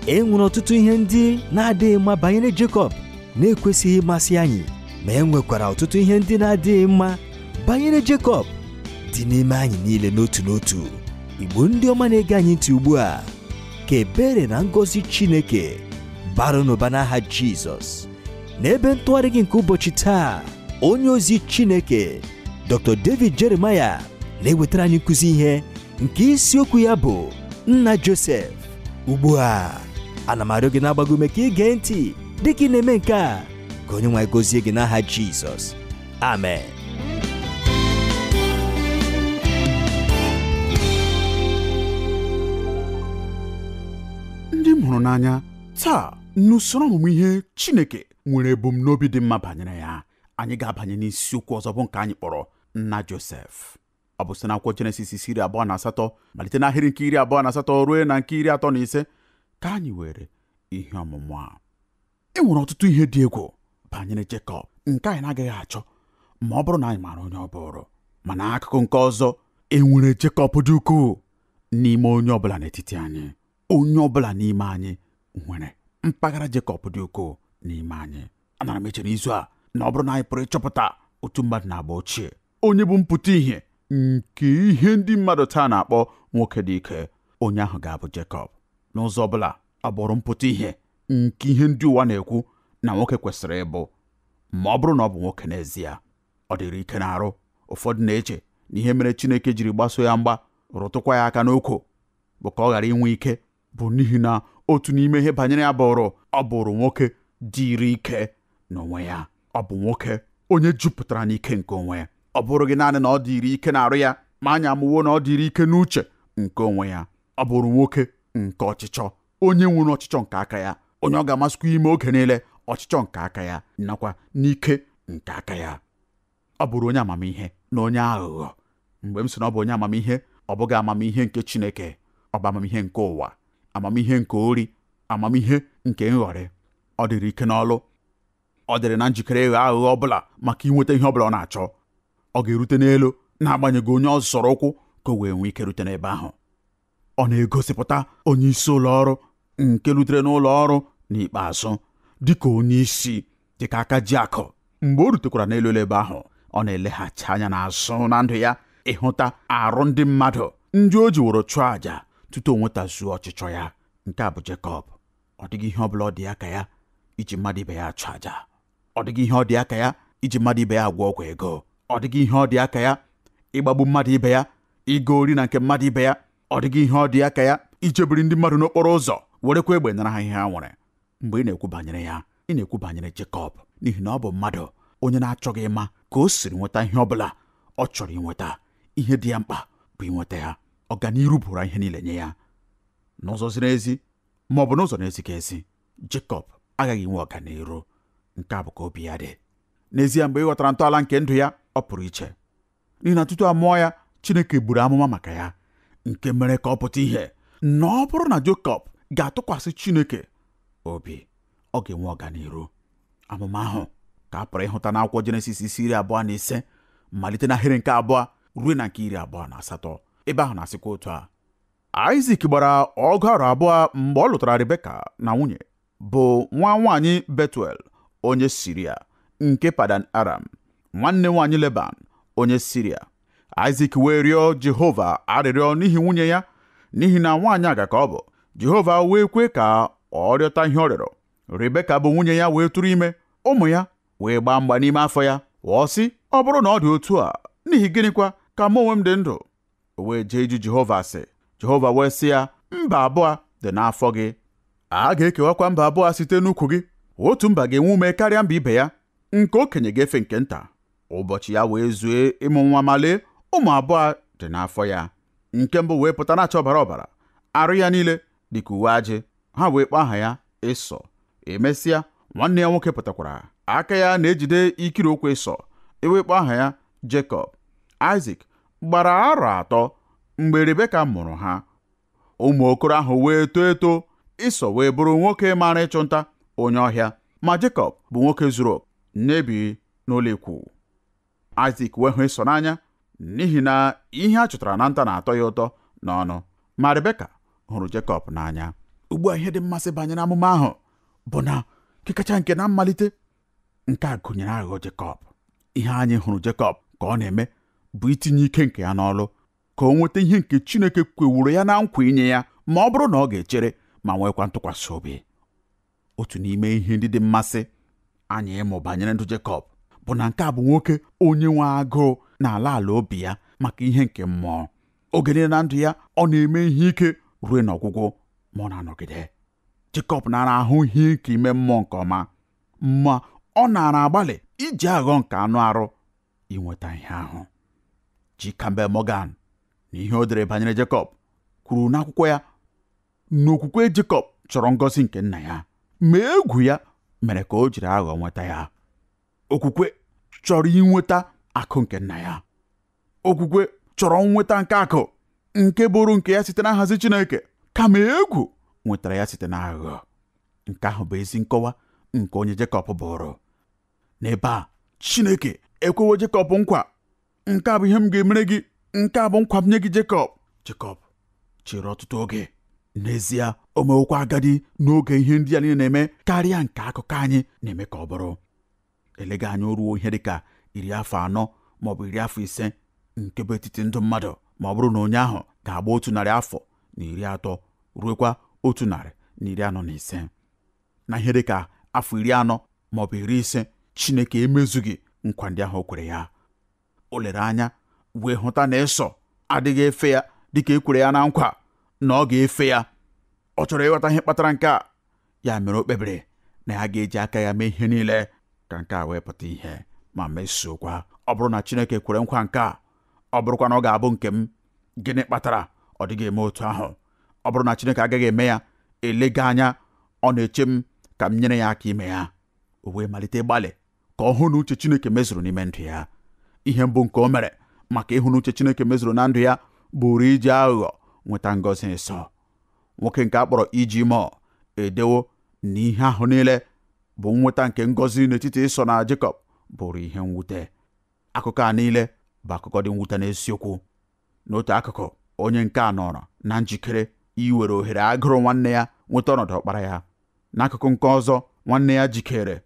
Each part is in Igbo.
E nwere ọtụtụ ihe ndị na-adịghị mma banyere Jekọb na-ekwesịghị ịmasị anyị, ma e nwekwara ọtụtụ ihe ndị na-adịghị mma banyere Jekọb dị n'ime anyị niile n'otu n'otu. Igbo ndị ọma na-ege anyị ntị ugbu a, ka ebere na ngọzi Chineke bara n'ụba n'aha Jizọs. N'ebe ntụgharị gị nke ụbọchị taa, onye ozi Chineke Dr. David Jeremiah na-ewetara anyị nkụzi ihe nke isiokwu ya bụ Nna Josef. Ugbu a, ana m arịọ gị na-agbago ume ka ị gee ntị dịka ị na-eme nke a, ka onye nwe anyị gọzie gị n'aha Jizọs. Amen. Ndị m hụrụ n'anya, taa n'usoro ọmụmụ ihe Chineke nwere ebumnobi dị mma banyere ya, anyị ga-abanye n'isiokwu ọzọ bụ nke anyị kpọrọ Nna Josef. Ọ bụ site n'akwụkwọ Jenesis isi 28 malite n'ahịrị nke 28 ruo na nke 35 ka anyị were ihe ọmụmụ a. E nwere ọtụtụ ihe dị egwu banyere Jekọb nke anyị na-agaghị achọ ma ọ bụrụ na anyị maara onye ọ bụrụ. Mana akụkụ nke ọzọ, e nwere Jekọb dị ukwuu n'ime onye ọbụla n'etiti anyị. Onye ọbụla n'ime anyị nwere mpaghara Jekọb dị ukwuu n'ime anyị. Anara m eche n'izu a na ọ bụrụ na anyị pụrụ ịchọpụta otu mmadụ na-agba ochie, onye bụ mpụta ihe nke ihe ndị mmadụ taa na-akpọ nwoke dị ike, onye ahụ ga-abụ Jekọb. N'ụzọ ọbụla, ọ bụrụ mpụta ihe nke ihe ndị ụwa na-ekwu na nwoke kwesịrị ịbụ, ma ọ bụrụ na ọ bụ nwoke n'ezie, ọ dịrị ike n'arụ. Ụfọdụ na-eche na ihe mere Chineke jiri gbaso ya mgba rụtụkwa ya aka n'okwu bụ ka ọ ghara inwe ike, bụ n'ihi na otu n'ime ihe banyere ya bụrụ ọ bụrụ nwoke dịrị ike n'onwe ya. Ọ bụ nwoke onye jupụtara n'ike nke onwe ya. Ọ bụrụ gị naanị na ọ dịrị ike n'arụ ya, ma anyị amụwo na ọ dịrị ike n'uche nke onwe ya. Ọ bụrụ nwoke nke ọchịchọ, onye nwere ọchịchọ nke aka ya, onye ọ ga-amasịkwa ime oge niile ọchịchọ nke aka ya nakwa n'ike nke aka ya. Ọ bụrụ onye amamihe na onye aghụghọ. Mgbe m sị na ọ bụ onye amamihe, ọ bụghị amamihe nke Chineke, ọ bụ amamihe nke ụwa, amamihe nke ori, amamihe nke nghọrị. Ọ dịrị ike n'ọlụ, ọ dịrị na njikere ịghọ aghụghọ ọbụla maka inweta ihe ọbụla ọ na-achọ. Ọ ga-erute n'elu na-agbanyeghị onye ọ zọrọ ụkwụ ka o wee nwee ike rute n'ebe ahụ. Ọ na-egosipụta onye isi ụlọ ọrụ nke rutere n'ụlọ ọrụ n'ikpeazụ dịka onye isi, dịka aka ji akụ. Mgbe o rutekwara n'elu ebe ahụ, ọ na-eleghachi anya n'azụ na ndụ ya ịhụta arụ ndị mmadụ ndị o jiworo chụọ àjà tutu o nwetazuo ọchịchọ ya. Nke a bụ Jekọb. Ọ dịghị ihe ọbụla ọ dị aka ya iji mmadụ ibe ya achụ àjà. Ọ dịghị ihe ọ dị aka ya iji mmadụ ibe ya agwọ ọgwụ ego. Ọ dịghị ihe ọ dị aka ya ịgbagbu mmadụ ibe ya, ịga ori na nke mmadụ ibe ya. Ọ dịghị ihe ọ dị aka ya ichebiri ndị mmadụ n'okporo ụzọ werekwa egbe nara ha ihe ha nwere. Mgbe ị na-ekwu banyere ya, ị na-ekwu banyere Jekọb, n'ihi na ọ bụ mmadụ onye na-achọghị ịma ka o siri nweta ihe ọbụla ọ chọrọ inweta. Ihe dị ya mkpa bụ inweta ya. Ọganiru bụrụ ihe niile nye ya, n'ụzọ ziri ezi ma ọ bụ n'ụzọ na-ezighị ezi. Jekọb agaghị inwe ọganiru. Nke a bụ ka obi ya dị. N'ezie, mgbe ị ghọtara ntọala nke ndụ ya, ọ pụrụ iche, n'ihi na tutu a mụọ ya, Chineke gburu amụma maka ya, nke mere ka ọ pụta ihe na ọ bụrụ na Jekọb ga-atụkwasị Chineke obi, ọ ga-enwe ọganiru. Amụma ahụ ka a pụrụ ịhụta n'akwụkwọ Jenesis isi 25 malite n'ahịrị nke 2 ruo na nke 28. Ebe ahụ na-asịkwa otu a: Aịzik gbara 20 mgbe ọ lụtara Rebeka na nwunye, bụ nwa nwaanyị Betuel onye Siria nke Padan Aram, nwanne nwaanyị Leban onye Siria. Aịzik wee rịọ Jehova arịrịọ n'ihi nwunye ya, n'ihi na nwaanyị aga ka ọ bụ. Jehova wee kwe ka ọ rịọta ihe ọ rịọrọ. Rebeka bụ nwunye ya wee tụrụ ime, ụmụ ya wee gbaa mgba n'ime afọ ya. Ọ sị, ọ bụrụ na ọ dị otu a, n'ihi gịnịkwa ka mụ onwe m dị ndụ? O wee jee ịjụ Jehova sị. Jehova wee sị ya, mba abụọ dị n'afọ gị, a ga-ekewakwa mba abụọ site n'ukwu gị. Otu mba ga-enwe ume karịa mba ibe ya, nke okenye ga-efe nke nta. Ụbọchị ya wee zue ịmụ nwa, ma lee, ụmụ abụọ dị n'afọ ya. Nke mbụ wee pụta na-acha ọbara ọbara, arụ ya niile dịka uwe ajị. Ha wee kpọọ aha ya Ịsọ. Emesịa, nwanne ya nwoke pụtakwara, aka ya na-ejide ikiri ụkwụ Ịsọ, e wee kpọọ aha ya Jekọb. Aịzik gbara arọ 3 mgbe Rebeka mụrụ ha. Ụmụ okoro ahụ wee too eto. Ịsọ wee bụrụ nwoke maara ịchụ nta, onye ọhịa, ma Jekọb bụ nwoke zuru oke, na-ebi n'ụlọ ikwu. Aịzik wee hụ Ịsọ n'anya, n'ihi na ihe a chụtara na nta na-atọ ya ụtọ n'ọnụ, ma Rebeka hụrụ Jekọb n'anya. Ugbu a ihe dị mmasị banyere amụma ahụ bụ na nke kacha nke na mmalite nke a gụnyere aghụghọ Jekọb. Ihe anyị hụrụ Jekọb ka ọ na-eme bụ itinye ike nke ya n'ọlụ ka o nweta ihe nke Chineke kwewuru ya na nkwa inye ya, ma ọ bụrụ na ọ ga-echere ma nwekwa ntụkwasị obi. Otu n'ime ihe ndị dị mmasị anyị ịmụ banyere ndụ Jekọb bụ na nke a bụ nwoke onye nwe agụụ na-ala ala obi ya maka ihe nke mmụọ. Oge niile na ndụ ya ọ na-eme ihe ike ruo n'ọgwụgwụ, ma ọ na-anọgide. Jekọb nara ahụ ihe nke ime mmụọ nke ọma, ma ọ nara agbalị iji aghụghọ nke anụ arụ inweta ihe ahụ. G. Campbell Morgan na ihe o dere banyere Jekọb kwuru n'akwụkwọ ya na okwukwe Jekọb chọrọ ngọzi nke nna ya, ma egwu ya mere ka o jiri aghụghọ nweta ya. Okwukwe chọrọ inweta akụ nke nna ya. Okwukwe chọrọ nweta nke akụ nke bụrụ nke ya site na nhazi Chineke, kama egwu nwetara ya site na aghụghọ. Nke ahụ bụ ezi nkọwa nke onye Jekọb bụrụ. N'ebe a, Chineke ekwewo Jekọb nkwa. Nke a bụ ihe m ga-emere gị, nke a bụ nkwa m nye gị Jekọb. Jekọb chere ọtụtụ oge. N'ezie, o mewokwa agadi n'oge ihe ndị a niile na-eme karịa nke akụkọ anyị na-eme ka ọ bụrụ. Elega anya o ruo ihe dịka 40 afọ ma ọ bụ 50 afọ nke bụ etiti ndụ mmadụ, ma ọ bụrụ na onye ahụ ga-agba 130 afọ ruekwa 145. Na ihe dịka afọ 40 ma ọ bụ 50, Chineke emezughị nkwa ndị ahụ o kwere ya. O lere anya wee hụta na Ịsọ adịghị efe ya dịka e kwere ya na nkwa na ọ ga-efe ya. Ọ chọrọ ịghọta ihe kpatara nke a, ya mere o kpebiri na ya ga-eji aka ya mee ihe niile ka nke a wee pụta ihe ma mesuokwa. Ọ bụrụ na Chineke kwere nkwa nke a, ọ bụrụkwa na ọ ga-abụ nke m, gịnị kpatara ọ dịghị eme otu ahụ? Ọ bụrụ na Chineke agaghị eme ya, elega anya ọ na-eche m ka m nyere ya aka ime ya. O wee malite ịgbalị ka ọ hụ na uche Chineke mezuru n'ime ndụ ya. Ihe mbụ nke o mere maka ịhụ na uche Chineke mezuru na ndụ ya bụrụ iji aghụghọ nweta ngọzi Ịsọ. Nwoke nke a kpọrọ iji mọọ edewo na ihe ahụ niile bụ nweta nke ngọzi n'etiti Ịsọ na Jekọb bụrụ ihe mwute. Akụkọ a niile bụ akụkọ dị mwute n'eziokwu. N'otu akụkụ, onye nke a nọrọ na njikere iwere ohere agụrụ nwanne ya nweta ọnọdụ ọkpara ya. N'akụkụ nke ọzọ, nwanne ya jikere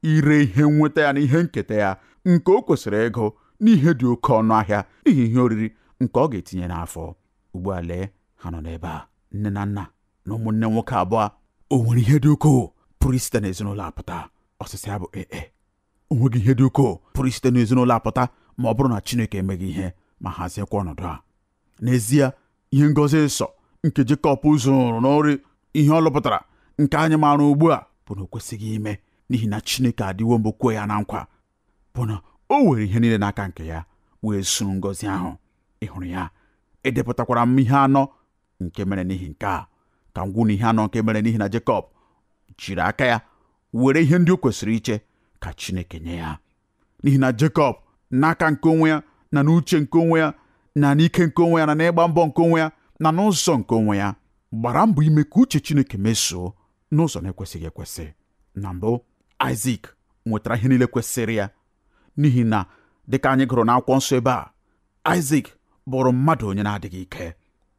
ire ihe nweta ya na ihe nketa ya nke o kwesịrị ego n'ihe dị oke ọnụ ahịa n'ihi ihe oriri nke ọ ga-etinye n'afọ. Ugbu a lee, ha nọ n'ebe a, nne na nna na ụmụnne nwoke abụọ. O nwere ihe dị ukwuu pụrụ isite n'ezinụlọ apụta? Ọsịsa ya bụ ee. O nweghị ihe dị ukwuu pụrụ isite n'ezinụlọ apụta ma ọ bụrụ na Chineke emeghị ihe ma haziekwa ọnọdụ a. N'ezie, ihe ngọzi Ịsọ nke Jekọb zụrụ n'ori, ihe ọ lụpụtara nke anyị maara ugbu a bụ na o kwesịghị ime, n'ihi na Chineke adịwo mbụ kwuo ya na nkwa bụ na o were ihe niile n'aka nke ya wee suru ngọzi ahụ. Ị hụrụ ya? Edepụtakwara m ihe anọ nke mere n'ihi nke a, ka m gwụ na ihe anọ nke mere n'ihi na Jekọb jiri aka ya were ihe ndị o kwesịrị iche ka Chineke nye ya. N'ihi na Jekọb n'aka nke onwe ya na n'uche nke onwe ya na n'ike nke onwe ya na n'ịgba mbọ nke onwe ya na n'ụzọ nke onwe ya gbara mbọ ime ka uche Chineke mezuo n'ụzọ na-ekwesịghị ekwesị. Na mbụ, Aịzik nwetara ihe niile kwesịrị ya, n'ihi na dịka anyị gụrụ n'akwụkwọ nsọ ebe a, Aịzik bụrụ mmadụ onye na-adịghị ike,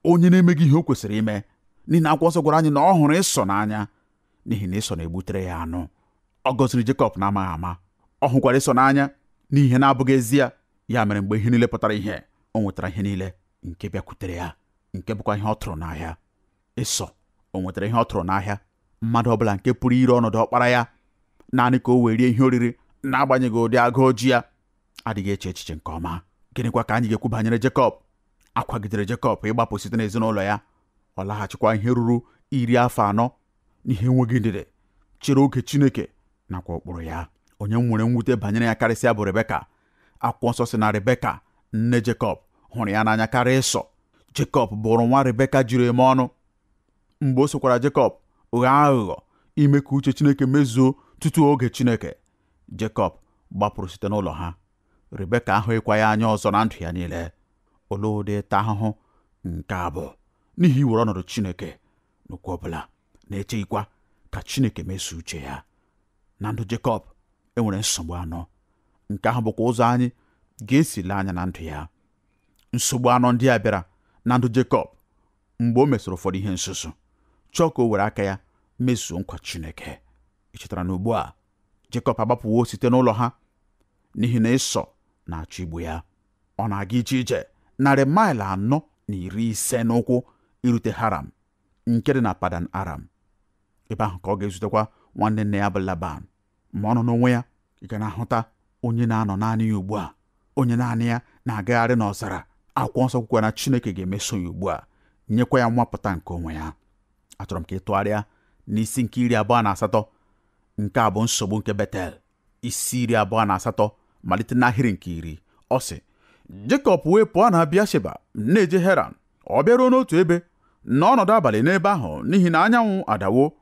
onye na-emeghị ihe o kwesịrị ime, n'ihi na akwụkwọ nsọ gwara anyị na ọ hụrụ Ịsọ n'anya, n'ihi na Ịsọ na-egbutere ya anụ. Ọ gọziri Jekọb na-amaghị ama. Ọ hụkwara Ịsọ n'anya n'ihi ihe na-abụghị ezi ya. Ya mere mgbe ihe niile pụtara ihe, o nwetara ihe niile nke bịakwutere ya, nke bụkwa ihe ọ tụrụ n'ahịa. Ịsọ o nwetara ihe ọ tụrụ n'ahịa? Mmadụ ọbụla nke pụrụ ire ọnọdụ ọkpara ya naanị ka o wee rie ihe oriri n'agbanyeghị ụdị agụụ ji ya adịghị eche echiche nke ọma. Gịnịkwa ka anyị ga-ekwu banyere Jekọb? Akwagidere Jekọb ịgbapụ site n'ezinụlọ ya. Ọ laghachikwa ihe ruru 40 afọ n'ihe enweghị ndidi, chere oge Chineke nakwa ụkpụrụ ya. Onye nwere mwute banyere ya karịsịa bụ Rebeka. Akwụkwọ nsọ sị na Rebeka nne Jekọb hụrụ ya n'anya karịa Ịsọ. Jekọb bụrụ nwa Rebeka jiri eme ọnụ. Mgbe o sokwara Jekọb ghọọ aghụghọ ime ka uche Chineke mezuo tutu oge Chineke, Jekọb gbapụrụ site n'ụlọ ha. Rebeka ahụghịkwa ya anya ọzọ na ndụ ya niile. Olee ụdị ịta ahụhụ nke a bụ n'ihi iwere ọnọdụ Chineke n'okwu ọbụla, na-echeghịkwa ka Chineke mezuo uche ya. Na ndụ Jekọb enwere nsogbu anọ. Nke ahụ bụkwa ụzọ anyị ga-esi lee anya na ndụ ya. Nsogbu anọ ndị a bịara na ndụ Jekọb mgbe o mesịrị ụfọdụ ihe nzuzo. Chọọ ka o were aka ya mezuo nkwa Chineke. Ị chetara na ugbu a Jekọb agbapụwo site n'ụlọ ha n'ihi na Ịsọ na-achọ igbu ya. Ọ na-aga ije ije 450 maịlụ n'ụkwụ irute Haram nke dị na Padan Aram. Ebe ahụ ka ọ ga-ezutekwa nwanne nne ya bụ Laban. Ma ọ nọ n'onwe ya, ị ga na-ahụta onye na-anọ naanị ya ugbu a, onye naanị ya na-agagharị n'ọzara. Akwụkwọ nsọ kwukwa na Chineke ga-emeso ya ugbu a, nyekwa ya nwapụta nke onwe ya. Achọrọ m ka ị tụgharịa n'isi nke 28. Nke a bụ nsogbu nke Betel. Isi 28 malite n'ahịrị nke 10. Ọ sị, Jekọb wee pụọ na Bịasheba na-eje Heran. Ọ bịaruo n'otu ebe n'ọnọdụ abalị n'ebe ahụ n'ihi na anyanwụ adawo.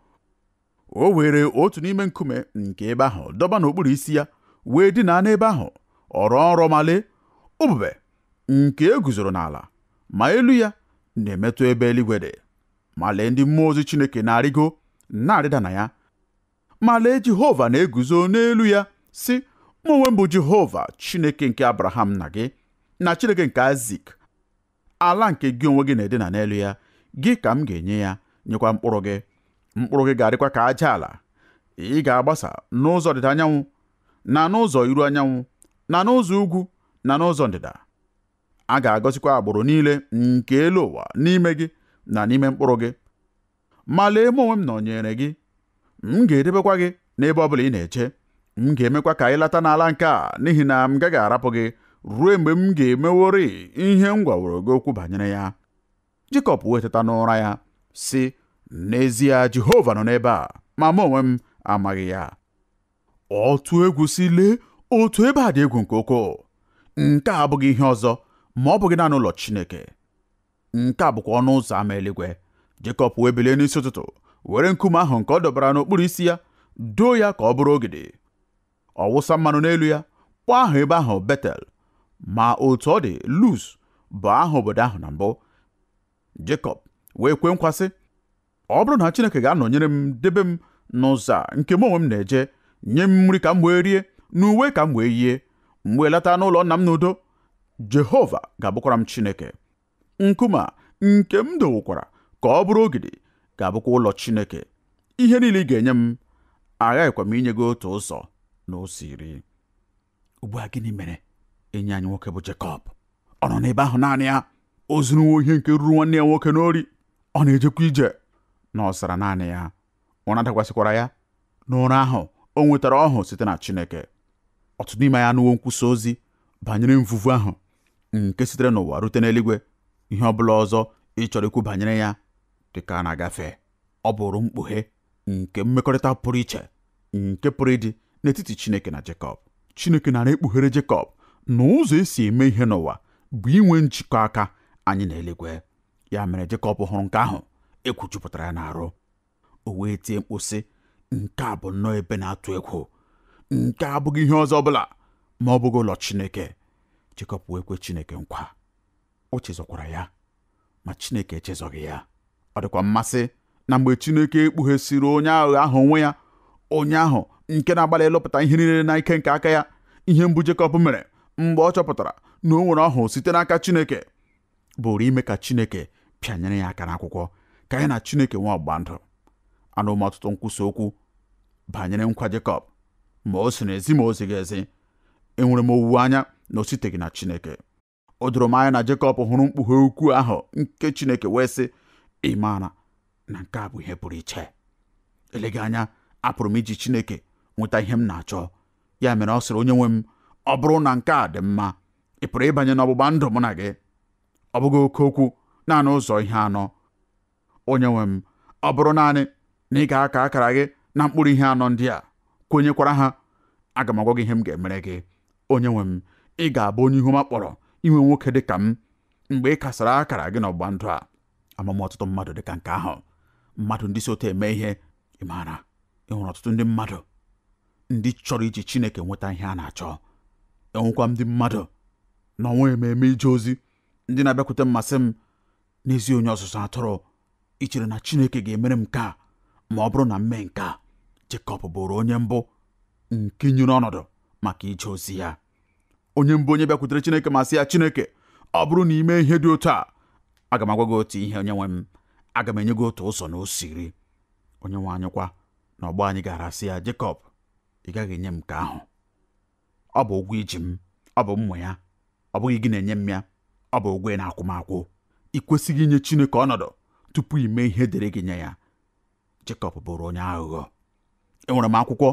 O were otu n'ime nkume nke ebe ahụ dọba n'okpuru isi ya, wee dinaa n'ebe ahụ. Ọ rọọ nrọ ma lee, ubube nke e guzoro n'ala, ma elu ya na-emetụ ebe eluigwe dị. Ma lee, ndị mmụọ ozi Chineke na-arịgo na-arịda na ya. Ma lee, Jehova na-eguzo n'elu ya, sị, mụ onwe m bụ Jehova Chineke nke Abraham na gị, na Chineke nke Aịzik. Ala nke gị onwe gị na-edina n'elu ya, gị ka m ga-enye ya, nyekwa mkpụrụ gị. Mkpụrụ gị ga-adịkwa ka aja ala. Ị ga-agbasa n'ụzọ ọdịda anyanwụ, na n'ụzọ iru anyanwụ, na n'ụzọ ugwu, na n'ụzọ ndịda. A ga-agọzikwa agbụrụ niile nke elu ụwa n'ime gị na n'ime mkpụrụ gị. Ma lee, mụ onwe m nọnyere gị. M ga-edebekwa gị n'ebe ọbụla ị na-eche. M ga-emekwa ka ị lata n'ala nke a, n'ihi na m gaghị arapụ gị ruo mgbe m ga-emeworị ihe m gwaworo gị okwu banyere ya. Jekọb wee teta n'ụra ya, sị, n'ezie Jehova nọ n'ebe a, ma mụ onwe m amaghị ya. Otu egwu si lee otu ebe a dị egwu nke ukwuu. Nke a abụghị ihe ọzọ ma ọ bụghị naanị ụlọ Chineke. Nke a bụkwa ọnụ ụzọ ámá eluigwe. Jekọb wee bilie n'isi ụtụtụ, were nkume ahụ nke ọ dọbara n'okpuru isi ya, doo ya ka ọ bụrụ ogidi. Ọ wụsa mmanụ n'elu ya, kpọọ aha ebe ahụ Betel. Ma otu ọ dị, Luz bụ aha obodo ahụ na mbụ. Jekọb wee kwe nkwa sị, ọ bụrụ na Chineke ga-anọnyere m, debe m n'ụzọ a nke m onwe m na-eje, nye m nri ka m wee rie, na uwe ka m wee yie, m wee lata n'ụlọ nna m n'udo, Jehova ga-abụkwara m Chineke. Nkume a nke m dowokwara ka ọ bụrụ ogidi ga-abụkwa ụlọ Chineke. Ihe niile ị ga-enye m, aghaghịkwa m inye gị otu ụzọ na ụzọ iri. Ugbu a, gịnị mere enyi anyị nwoke bụ Jekọb? Ọ nọ n'ebe ahụ naanị ya. O zuruwo ihe nke ruru nwanne ya nwoke n'ori. Ọ na-ejekwa ije n'ọzara naanị ya. Ụra dakwasịkwara ya. N'ụra ahụ, o nwetara ọhụ site na Chineke. Ọtụtụ n'ime ya anụwo nkwusa ozi banyere mvuvu ahụ nke sitere n'ụwa rute n'eluigwe. Ihe ọ bụla ọzọ ị chọrọ ikwu banyere ya dị ka a na-agafe. Ọ bụrụ mkpughe nke mmekọrịta pụrụ iche nke pụrụ ịdị n'etiti Chineke na Jekọb. Chineke nara ekpughere Jekọb na ụzọ esi eme ihe n'ụwa bụ inwe njikọ aka anyị na eluigwe. Ya mere Jekọb hụrụ nke ahụ, egwu jupụtara ya n'arụ. O wee tie mkpu sị, nke a bụ nnọọ ebe na-atụ egwu. Nke a abụghị ihe ọzọ ọbụla ma ọ bụghị ụlọ Chineke. Jekọb wee kwe Chineke nkwa. O chezọkwara ya, ma Chineke echezọghị ya. Ọ dịkwa mmasị na mgbe Chineke ekpughesịrị onye aghụghọ ahụ onwe ya, onye ahụ nke na-agbalị ịlụpụta ihe niile na ike nke aka ya, ihe mbụ Jekọb mere mgbe ọ chọpụtara na o nwere ọhụ site n'aka Chineke bụrụ ime ka Chineke pịanyere ya aka n'akwụkwọ ka ya na Chineke nwee ọgbụgba ndụ. Anụ m ọtụtụ nkwusa okwu banyere nkwa Jekọb, ma o si n'ezi ma o zighị ezi. Enwere m owuwe anya na o siteghị na Chineke. O doro m anya na Jekọb hụrụ mkpughe ukwu ahụ nke Chineke wee sị, ị maara na nke a bụ ihe pụrụ iche. Eleghị anya apụrụ m iji Chineke nweta ihe m na-achọ. Ya mere ọ sịrị, onye nwe m, ọ bụrụ na nke a dị mma, ị pụrụ ịbanye n'ọgbụgba ndụ mụ na gị. Ọ bụghị oke okwu, naanị ụzọ ihe anọ. Onye nwe m, ọ bụrụ naanị na ị ga-aka akara gị na mkpụrụ ihe anọ ndị a, kwenyekwara ha, aga m agwa gị ihe m ga-emere gị. Onye nwe m, ị ga-abụ onye ihu ọma kpọrọ inwe nwoke dị ka m mgbe ị kasara akara gị n'ọgbụgba ndụ a. Ama m ọtụtụ mmadụ dị ka nke ahụ, mmadụ ndị si otu eme ihe. Ị maara, ị hụrụ ọtụtụ ndị mmadụ ndị chọrọ iji Chineke nweta ihe a na-achọ. Enwekwa ndị mmadụ na ọnwa ememe ije ozi ndị na-abịakwute mmasị m n'ezi onye ọzụzụ atụrụ, ị chere na Chineke ga-emere m nke a ma ọ bụrụ na m mee nke a? Jekọb bụrụ onye mbụ nke nyere ọnọdụ maka ije ozi ya. Onye mbụ onye bịakwutere Chineke ma sị ya, Chineke, ọ bụrụ na ime ihe dị otu a, aga m agwa gị otu ihe, onye nwe m, Aga m enye gị otu ụzọ na ose iri. Onye nwe anyị kwa na ọgbọ anyị gara asị ya, Jekọb, ị gaghị enye m nke ahụ. Ọ bụ ụgwọ iji m, ọ bụ mmụ ya, ọ bụghị gị na-enye m ya, ọ bụ ụgwọ ị na-akwụ m akwụ. Ị kwesịghị inye Chineke ọnọdụ tupu ị mee ihe dịrị gị nye ya. Jekọb bụrụ onye aghụghọ. Enwere m akwụkwọ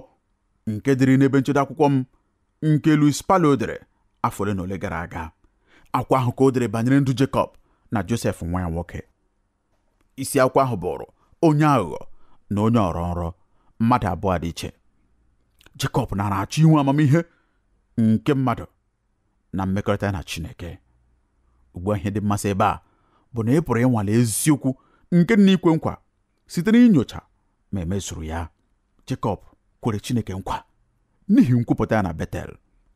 nke dịrị n'ebe nchedo akwụkwọ m nke Louis Palo dere afọ ole na ole gara aga. Akwụkwọ ahụ ka o dere banyere ndụ Jekọb na Josef nwa ya nwoke. Isi akwụkwọ ahụ bụrụ onye aghụghọ na onye ọrọ nrọ, mmadụ abụọ dị iche. Jekọb nara achọ inwe amamihe nke mmadụ na mmekọrịta ya na Chineke. Ugbu a ihe dị mmasị ebe a bụ na ị pụrụ ịnwale eziokwu nke dị n'ikwe nkwa site n'inyocha ma emezuru ya. Jekọb kwere Chineke nkwa n'ihi nkwupụta ya na Betel.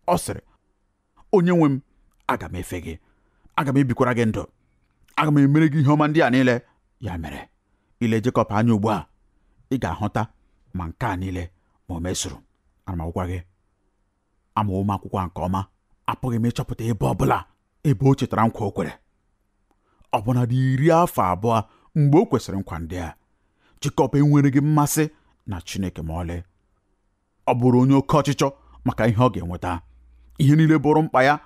Ọ sịrị, onye nwe m, aga m efe gị, aga m ebikwara gị ndụ, aga m emere gị ihe ọma ndị a niile. Ya mere, ile Jekọb anya ugbu a, ị ga-ahụta ma nke a niile ma o mezuru. Ana m agwa gị, amawo m akwụkwọ nke ọma, apụghị m ịchọpụta ebe ọ bụla ebe o chetara nkwa o kwere. Ọbụnadị 20 afọ mgbe o kwesịrị nkwa ndị a, Jekọb enwereghị mmasị na Chineke ma ọlị. Ọ bụrụ onye oke ọchịchọ maka ihe ọ ga-enweta. Ihe niile bụrụ mkpa ya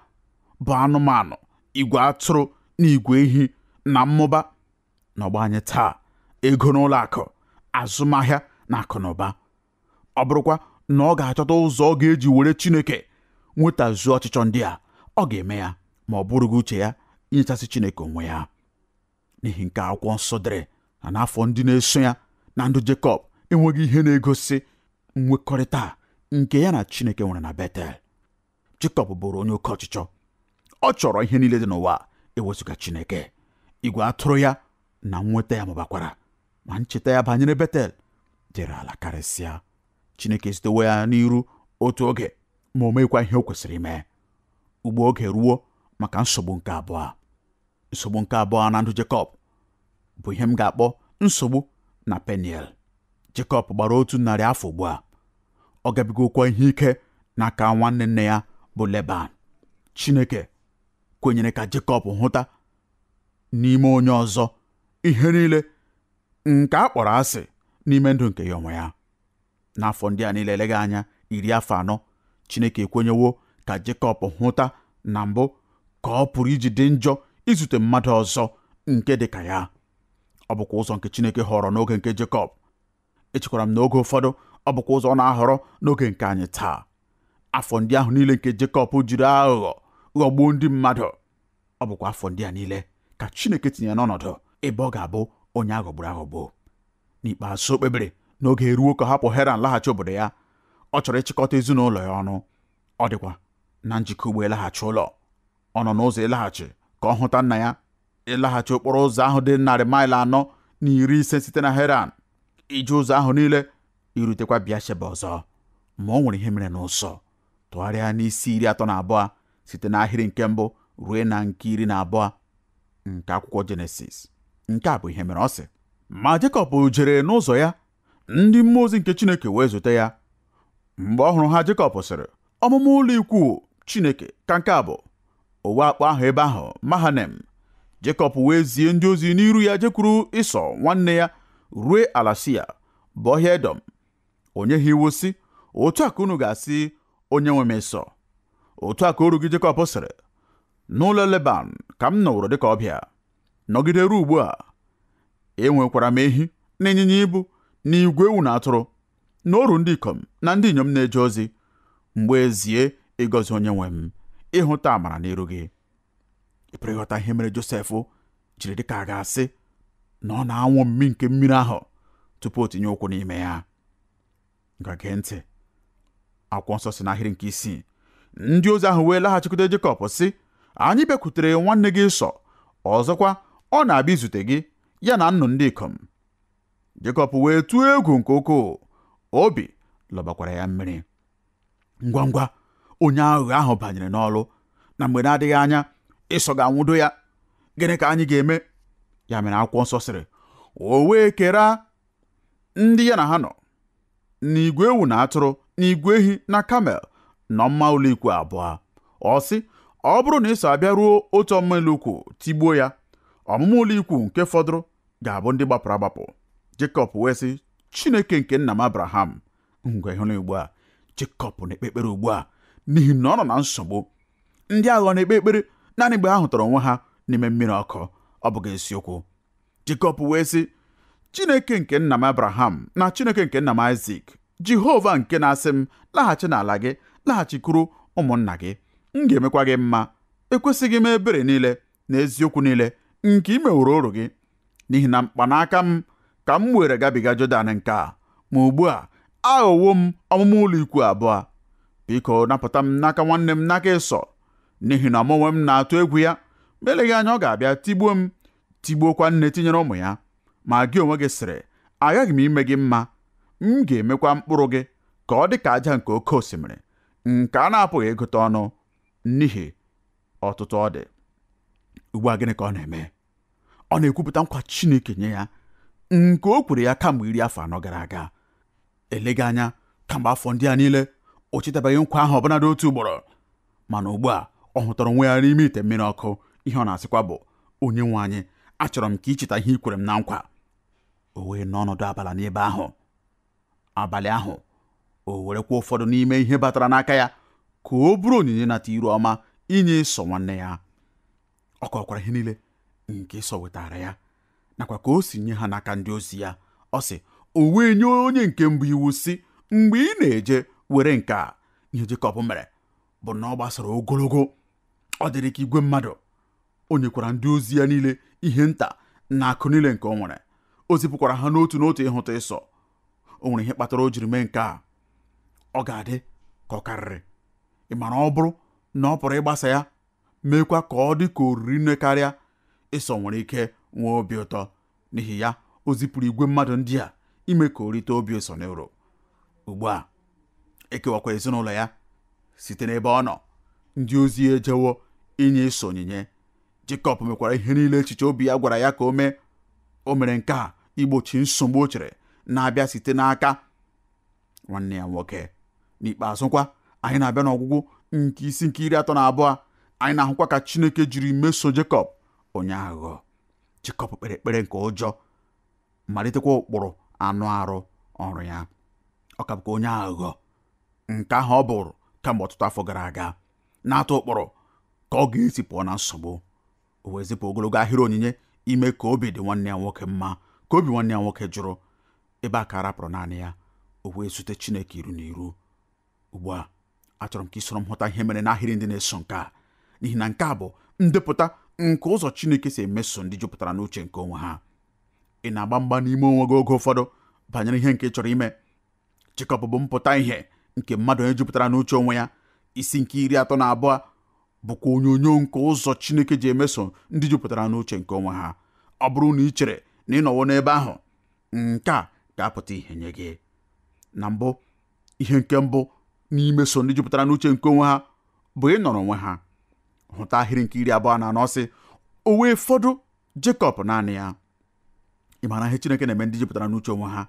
bụ anụmanụ, igwe atụrụ na igwe ehi na mmụba. N'ọgbọ anyị taa, ego n'ụlọ akụ, azụmahịa na akụ na ụba. Ọ bụrụkwa na ọ ga-achọta ụzọ ọ ga-eji were Chineke nwetazuo ọchịchọ ndị a, ọ ga-eme ya, ma ọ bụrụghị uche ya inyechasị Chineke onwe ya. N'ihi nke akwụkwọ nsọ dere na n'afọ ndị na-eso ya na ndụ Jekọb enweghị ihe na-egosi nwekọrịta nke ya na Chineke nwere na Betel. Jekọb bụrụ onye oke ọchịchọ. Ọ chọrọ ihe niile dị n'ụwa ewezụga Chineke. Igwe atụrụ ya na nweta ya mụbakwara, ma ncheta ya banyere Betel dịrị ala karịsịa. Chineke zitewo ya n'iru otu oge, ma o meekwa ihe o kwesịrị ime. Ugbo oge ruo maka nsogbu nke abụọ. Nsogbu nke abụọ na ndụ Jekọb bụ ihe m ga-akpọ nsogbu na Peniel. Jekọb gbara 100 afọ ugbu a. Ọ gabigokwa ihe ike n'aka nwanne nne ya bụ Leban. Chineke kwenyere ka Jekọb hụta n'ime onye ọzọ ihe niile nke a kpọrọ asị n'ime ndụ nke ya onwe ya. N'afọ ndị a niile eleghị anya 40 afọ, Chineke ekwenyewo ka Jekọb hụta na mbụ ka ọ pụrụ iji dị njọ izute mmadụ ọzọ nke dị ka ya. Ọ bụkwa ụzọ nke Chineke họrọ n'oge nke Jekọb. Echekwara m n'oge ụfọdụ ọ bụkwa ụzọ ọ na-ahọrọ n'oge nke anyị taa. Afọ ndị ahụ niile nke Jekọb jiri aghụghọ ghọgbuo ndị mmadụ, ọ bụkwa afọ ndị a niile ka Chineke tinyere n'ọnọdụ ebe ọ ga-abụ onye aghọgburu aghọgbu. N'ikpeazụ o kpebiri n'oge eruo ka hapụ Heran laghachi obodo ya. Ọ chọrọ ịchịkọta ezinụlọ ya ọnụ. Ọ dịkwa na njikọ ugbo ịlaghachi ụlọ. Ọ nọ n'ụzọ ịlaghachi ka ọ hụta nna ya. Ịlaghachi okporo ụzọ ahụ dị 450 maịlụ site na Heran, ije ụzọ ahụ niile irutekwa Bịasheba ọzọ. Ma ọ nwere ihe mere n'ụzọ. Tụgharịa n'isi 32 site n'ahịrị nke mbụ ruo na nke 12 nke akwụkwọ Jenesis. Nke a bụ ihe mere. Ọ sị, ma Jekọb jere n'ụzọ ya, ndị mmụọ ozi nke Chineke wee zute ya. Mgbe ọ hụrụ ha, Jekọb sịrị, ọmụmụ ụlọ ikwu Chineke ka nke a bụ. O wee akpọ ahụ ebe ahụ Mahanem. Jekọb wee zie ndị ozi n'iru ya jekwuru Ịsọ nwanne ya rue ala Sia bụ ọhịa Edọm. O nye ha iwu sị, otu a ka unu ga-asị onye nwe m Ịsọ, otu a ka oru gị Jekọb sịrị, n'ụlọ Leban ka m nọworo dịka ọbịa nọgide ruo ugbu a. Enwekwara m ehi na ịnyịnya ibu na igwe ewu na atụrụ na oru ndị ikom na ndị inyom na-eje ozi. Mgbe ezie ịgọzi onye nwe m, ịhụta amara n'iru gị. Ị pụrụ ịghọta ihe mere Josef jiri dịka a ga-asị na ọ na-anwụ mmi nke mmiri ahụ tupu o tinye ụkwụ n'ime ya. Gee ntị, akwụkwọ nsọ si n'ahịrị nke 6, ndị ozi ahụ wee laghachikwute Jekọb sị, anyị bịakwutere nwanne gị Ịsọ, ọzọkwa ọ na-abịa izute gị, ya na nnụ ndị ikom. Jekọb wee tụọ egwu nke ukwuu, obi lọbakwara ya mmiri. Ngwa ngwa onye aghụghọ ahụ banyere n'ọlụ, na mgbe na-adịghị anya Ịsọ ga-anwụdo ya. Gịnị ka anyị ga-eme? Ya mere akwụkwọ nsọ sịrị, o wee kera ndị ya na ha nọ n'igwe ewu na atụrụ na igwe ehi na kamel na mma ụlọ ikwu abụọ. Ọ sị, ọ bụrụ na Ịsọ abịa ruo otu ọmụma ụlọ ikwu tigbuo ya, ọmụma ụlọ ikwu nke fọdụrụ ga-abụ ndị gbapụrụ agbapụ. Jekọb wee sị, Chineke nke nna m Abraham. Ngwa ịhụla ugbu a, Jekọb na-ekpe ekpere ugbu a n'ihi na ọ nọ na nsogbu. Ndị aghụghọ na-ekpe ekpere naanị mgbe ha hụtara onwe ha n'ime mmiri ọkụ. Ọ bụghị eziokwu. Jekọb wee sị, Chineke nke nna m Abraham na Chineke nke nna m Aịzik, Jehova nke na-asị m laghachi n'ala gị, laghachikwuru ụmụnna gị, m ga-emekwa gị mma. Ekwesịghị m ebere niile na eziokwu niile nke i meworo oru gị, n'ihi na mkpanaka m ka m were gabiga Jọdan nke a, ma ugbu a aghọwo m ọmụmụ ụlọ ikwu abụọ. Biko napụta m n'aka nwanne m n'aka Ịsọ, n'ihi na mụ onwe m na-atụ egwu ya. Ma eleghị anya ọ ga-abịa tigbuo m, tigbuokwa nne tinyere ụmụ ya. Ma gị onwe gị sịrị, aghaghị m ime gị mma, m ga-emekwa mkpụrụ gị ka ọ dị ka aja nke oke osimiri, nke a na-apụghị ịgụta ọnụ n'ihi ọtụtụ ọ dị. Ugbu a gịnị ka ọ na-eme? Ọ na-ekwupụta nkwa Chineke nye ya, nke o kwere ya kamgbe 40 afọ gara aga. Eleghị anya kamgbe afọ ndị a niile o chetabeghị nkwa ahụ ọbụnadị otu ugboro. Mana ugbu a ọ hụtara onwe ya n'ime ite mmiri ọkụ. Ihe ọ na-asịkwa bụ, onye nwe anyị, achọrọ m ka ị cheta ihe i kwere m na nkwa. O wee n'ọnọdụ abalị n'ebe ahụ. Abalị ahụ o werekwa ụfọdụ n'ime ihe batara n'aka ya ka o bụrụ onyinye nata iru ọma inye Ịsọ nwanne ya. Ọ kọkwara ihe niile nke Ịsọ wetara ya, nakwa ka o si nye ha n'aka ndị ozi ya. Ọ sị, o wee nye onye nke mbụ iwu sị, mgbe ị na-eje were nke a. Ihe Jekọb mere bụ na ọ gbasara ogologo, ọ dịrị ka igwe mmadụ. O nyekwara ndị ozi ya niile ihe nta na akụ niile nke o nwere. O zipụkwara ha n'otu n'otu ịhụta Ịsọ. O nwere ihe kpatara o jiri mee nke a. Ọ ga-adị ka ọ karịrị. Ị mara ọ bụrụ na ọ pụrụ ịgbasa ya, meekwa ka ọ dị ka oriri nne karịa, Ịsọ nwere ike nwee obi ụtọ. N'ihi ya, o zipụrụ igwe mmadụ ndị a ime ka o rite obi Ịsọ n'uru. Ugbu a ekewakwa ezinụlọ ya site n'ebe ọ nọ. Ndị ozi ya ejewo inye Ịsọ onyinye. Jekọb mekwara ihe niile echiche obi ya gwara ya ka o mee. O mere nke a igbochi nsogbu o chere na-abịa site n'aka nwanne ya nwoke. N'ikpeazụ kwa, anyị na-abịa n'ọgwụgwụ nke isi nke 32. Anyị na-ahụkwa ka Chineke jiri meso Jekọb onye aghụghọ. Jekọb kpere ekpere nke ụjọ, malitekwa ụkpụrụ anụ arụ ọrụ ya. Ọ ka bụkwa onye aghụghọ nke ahụ ọ bụrụ kamgbe ọtụtụ afọ gara aga, na-atụ ụkpụrụ ka ọ ga-esi pụọ na nsogbu. O wee zipụ ogologo ahịrị onyinye ime ka obi dị nwanne ya nwoke mma, ka obi nwanne ya nwoke jụrụ. Ebe a ka rapụrụ naanị ya, o wee zute Chineke iru na iru. Ugbu a achọrọ m ka ị soro m hụta ihe mere n'ahịrị ndị na-eso nke a, n'ihi na nke a bụ ndepụta nke ụzọ Chineke si emeso ndị jupụtara n'uche nke onwe ha. Ị na-agba mgba n'ime onwe gị oge ụfọdụ banyere ihe nke ị chọrọ ime. Jekọb bụ mpụta ihe nke mmadụ onye jupụtara n'uche onwe ya. Isi nke 32 bụkwa onyonyo nke ụzọ Chineke ji emeso ndị jupụtara n'uche nke onwe ha. Ọ bụrụ na ị chere na ị nọwo n'ebe ahụ, nke a ga-apụta ihe nye gị. Na mbụ, ihe nke mbụ n'imeso ndị jupụtara n'uche nke onwe ha bụ ịnọrọ onwe ha. Hụta ahịrị nke 24 sị, o wee fọdụ Jekọb naanị ya. Ị maara ihe Chineke na-eme ndị jupụtara n'uche onwe ha?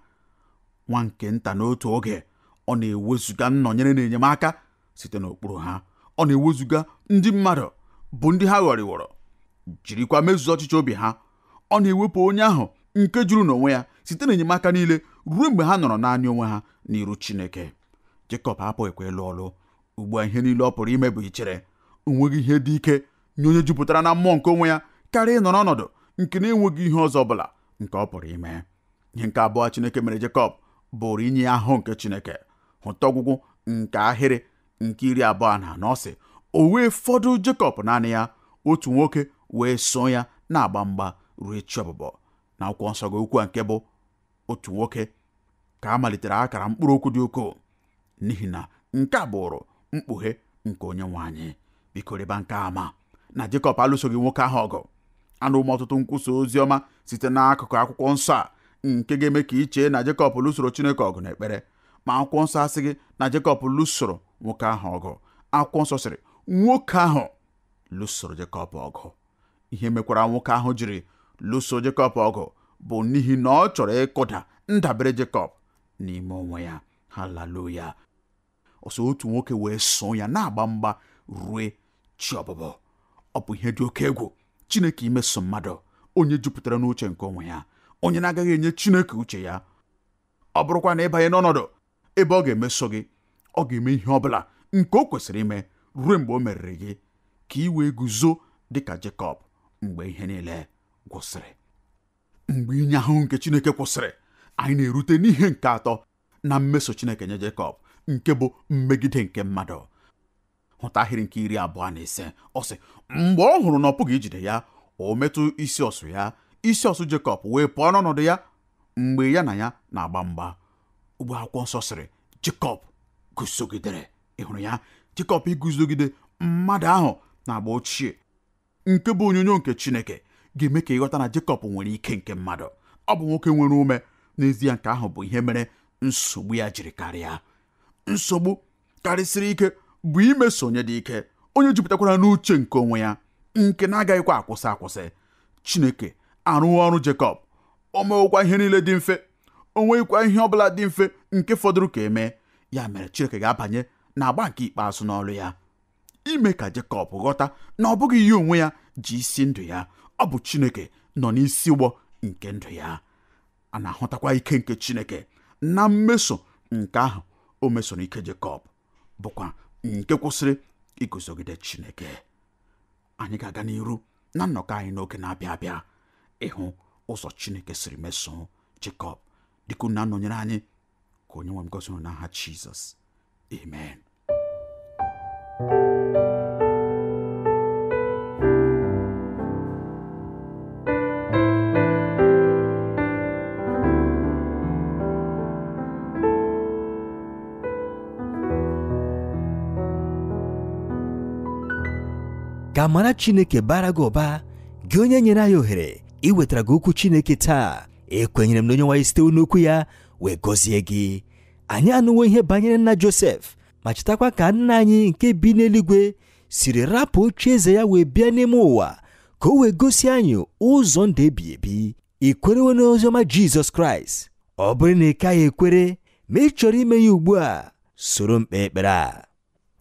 Nwa nke nta n'otu oge, ọ na-ewezuga nnọnyere na enyemaka site n'okpuru ha. Ọ na-ewezuga ndị mmadụ bụ ndị ha ghọrịworo, jirikwa mezuo ọchịchọ obi ha. Ọ na-ewepụ onye ahụ nke juru n'onwe ya site n'enyemaka niile ruo mgbe ha nọrọ naanị onwe ha n'iru Chineke. Jekọb apụghịkwa ịlụ ọlụ. Ugbu a ihe niile ọ pụrụ ime bụ ichere. O nweghị ihe dị ike nye onye jupụtara na mmụọ nke onwe ya karịa ịnọ n'ọnọdụ nke na-enweghị ihe ọzọ ọbụla nke ọ pụrụ ime. Ihe nke abụọ Chineke mere Jekọb bụrụ inye ya ahụ nke Chineke. Hụta ọgwụgwụ nke ahịrị nke 24 sị, o wee fọdụ Jekọb naanị ya, otu nwoke wee so ya na-agba mgba ruo echi ọbụbọ. Na akwụkwọ nsọ gị okwu a nke bụ otu nwoke ka a malitere akara mkpụrụ okwu dị ukwuu, n'ihi na nke a bụrụ mkpughe nke onye nwe anyị. Biko rịba nke ama na Jekọb alụsoghị nwoke ahụ ọgụ. Anụrụ m ọtụtụ nkwusa ozi ọma site n'akụkụ akwụkwọ nsọ a nke ga-eme ka ị chee na Jekọb lụsoro Chineke ọgụ n'ekpere. Ma akwụkwọ nsọ asịghị na Jekọb lụsoro nwoke ahụ ọgụ. Akwụkwọ nsọ sịrị nwoke ahụ lụsoro Jekọb ọgụ. Ihe mekwara nwoke ahụ jiri lụso Jekọb ọgụ bụ n'ihi na ọ chọrọ ịkụda ndabere Jekọb n'ime onwe ya. Haleluya. Ọsọ otu nwoke wee so ya na-agba mgba rue chi ọbụbọ. Ọ bụ ihe dị oke egwu Chineke imeso mmadụ onye jupụtara n'uche nke onwe ya, onye na-agaghị enye Chineke uche ya. Ọ bụrụkwa na ịbanye n'ọnọdụ ebe ọ ga-emeso gị, ọ ga-eme ihe ọ bụla nke o kwesịrị ime ruo mgbe o meriri gị, ka ị wee guzo dị ka Jekọb mgbe ihe niile gwụsịrị. Mgbe inye ahụhụ nke Chineke kwụsịrị, anyị na-erute n'ihe nke atọ na mmeso Chineke nye Jekọb, nke bụ mmegide nke mmadụ. Hụta ahịrị nke 25. Ọ sị, mgbe ọ hụrụ na ọ pụghị ijide ya, o metụ isi ọsụ ya, isi ọsụ Jekọb wee pụọ n'ọnọdụ ya mgbe ya na ya na-agba mgba. Ugbo akwụkwọ nsọ sịrị Jekọb guzogidere. Ị hụrụ ya? Jekọb iguzogide mmadụ ahụ na-agba ochie nke bụ onyonyo nke Chineke ga-eme ka ịghọta na Jekọb nwere ike nke mmadụ. Ọ bụ nwoke nwere ume. N'ezie nke ahụ bụ ihe mere nsogbu ya jiri karịa. Nsogbu karịsịrị ike bụ imeso onye dị ike, onye jupụtakwara n'uche nke onwe ya, nke na-agaghịkwa akwụsị akwụsị. Chineke arụwo ọrụ Jekọb. O mewokwa ihe niile dị mfe, o nweghịkwa ihe ọ bụla dị mfe nke fọdụrụ ka emee. Ya mere Chineke ga-abanye n'agba nke ikpeazụ n'ọrụ ya, ime ka Jekọb ghọta na ọ bụghị ya onwe ya ji isi ndụ ya, ọ bụ Chineke nọ n'isi ụgbọ nke ndụ ya. A na-ahụtakwa ike nke Chineke na mmeso nke ahụ o mesoro ike Jekọb, bụkwa nke kwụsịrị iguzogide Chineke. Anyị ga-aga n'iru na nnọkọ anyị n'oge na-abịa abịa ịhụ ụzọ Chineke siri mesoo Jekọb. Dịka unu na-anọnyere anyị, ka onye nwe m gọzie unu n'aha Jizọs. Amen. Ka amara Chineke bara gị ụba, gị onye nyere anyị ohere iwetara gị okwu Chineke taa. Ekwenyere m na onye nwe anyị site n'okwu ya wee gọzie gị. Anyị anụwo ihe banyere nna Josef, ma chetakwa ka nna anyị nke bi n'eluigwe siri rapụ oche eze ya wee bịa n'ime ụwa ka o wee gosi anyị ụzọ ndụ ebi ebi. Ị kwerewo n'oziọma Jizọs Kraịst? Ọ bụrụ na ị kaghị ekwere, ma ị chọrọ ime ya ugbu a, soro m kpee ekpere a.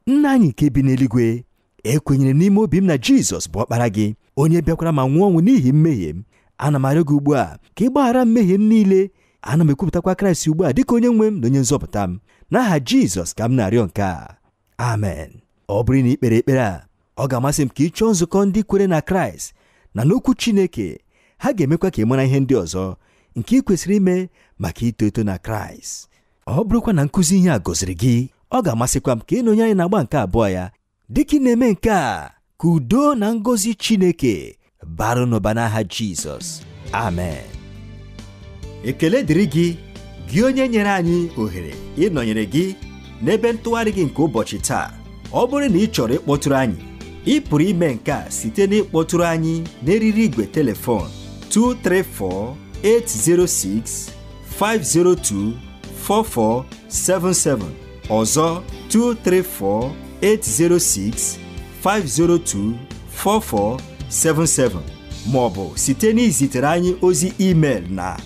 Nna anyị nke bi n'eluigwe, ekwenyere n'ime obi m na Jizọs bụ ọkpara gị, onye bịakwara ma nwụọ ọnwụ n'ihi mmehie m. Ana m arịọ gị ugbu a ka ị gbaghara mmehie m niile. Ana m ekwupụtakwa Kraịst ugbu a dịka onye nwe m na onye nzọpụta m. N'aha Jizọs ka m na-arịọ nke a, amen. Ọ bụrụ na ị kpere ekpere a, ọ ga-amasị m ka ị chọọ nzukọ ndị kwere na Kraịst na n'okwu Chineke. Ha ga-emekwa ka ị mara ihe ndị ọzọ nke ị kwesịrị ime maka ito eto na Kraịst. Ọ bụrụkwa na nkụzi ihe a gọziri gị, ọ ga-amasịkwa m ka ị nọnye anyị na-agba nke abụọ ya. Dịka ị na-eme nke a, ka udo na ngọzi Chineke bara n'ụba n'aha Jizọs. Amen. Ekele dịrị gị, gị onye nyere anyị ohere ịnọnyere gị n'ebe ntụgharị gị nke ụbọchị taa. Ọ bụrụ na ị chọrọ ịkpọtụrụ anyị, ị pụrụ ime nke a site n'ịkpọtụrụ anyị n'eriri igwe telefon 234 806 502 4477, ọzọ 234 806 502 4477, ma ọ bụ site n'izitere anyị ozi email na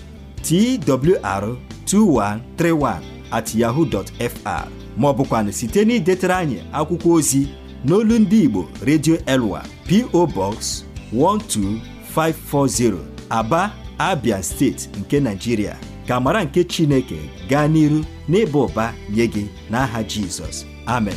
twr2131@yahoo.fr, ma ọ bụkwanụ site n'idetere anyị akwụkwọ ozi n'olu ndị Igbo Radio Elwa, P.O. Box 12540, Aba, Abia Steeti nke Nigeria. Ka amara nke Chineke gaa n'iru n'ịba ụba nye gị n'aha Jizọs. Amen.